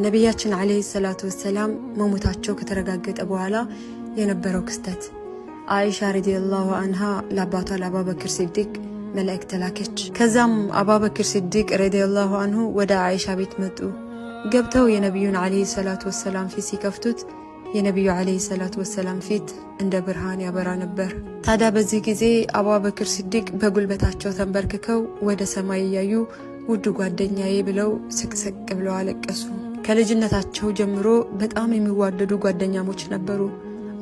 ነቢያችን ዓለይሂ ሰላቱ ወሰላም መሞታቸው ከተረጋገጠ በኋላ የነበረው ክስተት። አይሻ ረዲየላሁ አንሃ ለአባቷ ለአባበክር ሲዲቅ መልእክት ላከች። ከዛም አባበክር ሲዲቅ ረዲየላሁ አንሁ ወደ አይሻ ቤት መጡ። ገብተው የነቢዩን ዓለይሂ ሰላቱ ወሰላም ፊት ሲከፍቱት የነቢዩ ዓለይሂ ሰላቱ ወሰላም ፊት እንደ ብርሃን ያበራ ነበር። ታዲያ በዚህ ጊዜ አቡበክር ሲዲቅ በጉልበታቸው ተንበርክከው ወደ ሰማይ እያዩ ውድ ጓደኛዬ ብለው ስቅስቅ ብለው አለቀሱ። ከልጅነታቸው ጀምሮ በጣም የሚዋደዱ ጓደኛሞች ነበሩ።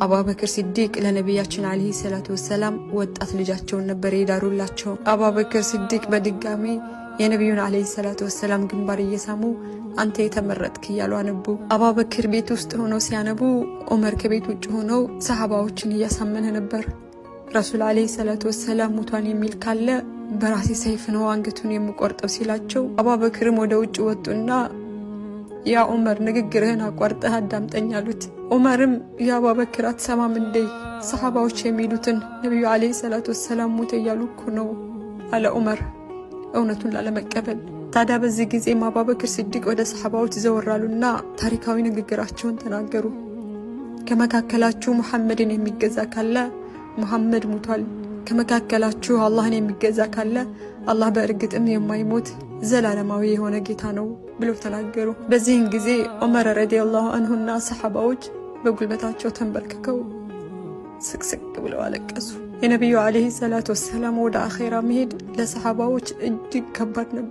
አቡበክር ሲዲቅ ለነቢያችን ዓለይሂ ሰላቱ ወሰላም ወጣት ልጃቸውን ነበር የዳሩላቸው። አቡበክር ሲዲቅ በድጋሚ የነቢዩን ዓለይሂ ሰላቱ ወሰላም ግንባር እየሳሙ አንተ የተመረጥክ እያሉ አነቡ። አቡበክር ቤት ውስጥ ሆነው ሲያነቡ፣ ዑመር ከቤት ውጭ ሆነው ሰሃባዎችን እያሳመነ ነበር። ረሱል ዓለይሂ ሰላቱ ወሰላም ሙቷን የሚል ካለ በራሴ ሰይፍ ነው አንገቱን የምቆርጠው ሲላቸው፣ አቡበክርም ወደ ውጭ ወጡና ያ ዑመር፣ ንግግርህን አቋርጠህ አዳምጠኝ አሉት። ዑመርም ያ አቡበክር፣ አትሰማም እንዴ? ሰሃባዎች የሚሉትን ነቢዩ ዓለይሂ ሰላቱ ወሰላም ሙተ እያሉ እኮ ነው አለ ዑመር እውነቱን ላለመቀበል። ታዲያ በዚህ ጊዜም አቡበክር ሲዲቅ ወደ ሰሓባዎች ዘወራሉና ታሪካዊ ንግግራቸውን ተናገሩ። ከመካከላችሁ ሙሐመድን የሚገዛ ካለ ሙሐመድ ሙቷል። ከመካከላችሁ አላህን የሚገዛ ካለ አላህ በእርግጥም የማይሞት ዘላለማዊ የሆነ ጌታ ነው ብለው ተናገሩ። በዚህን ጊዜ ዑመር ረዲየላሁ አንሁና ሰሓባዎች በጉልበታቸው ተንበርክከው ስቅስቅ ብለው አለቀሱ። የነቢዩ ዓለይሂ ሰላቱ ወሰላም ወደ አኼራ መሄድ ለሰሓባዎች እጅግ ከባድ ነበር።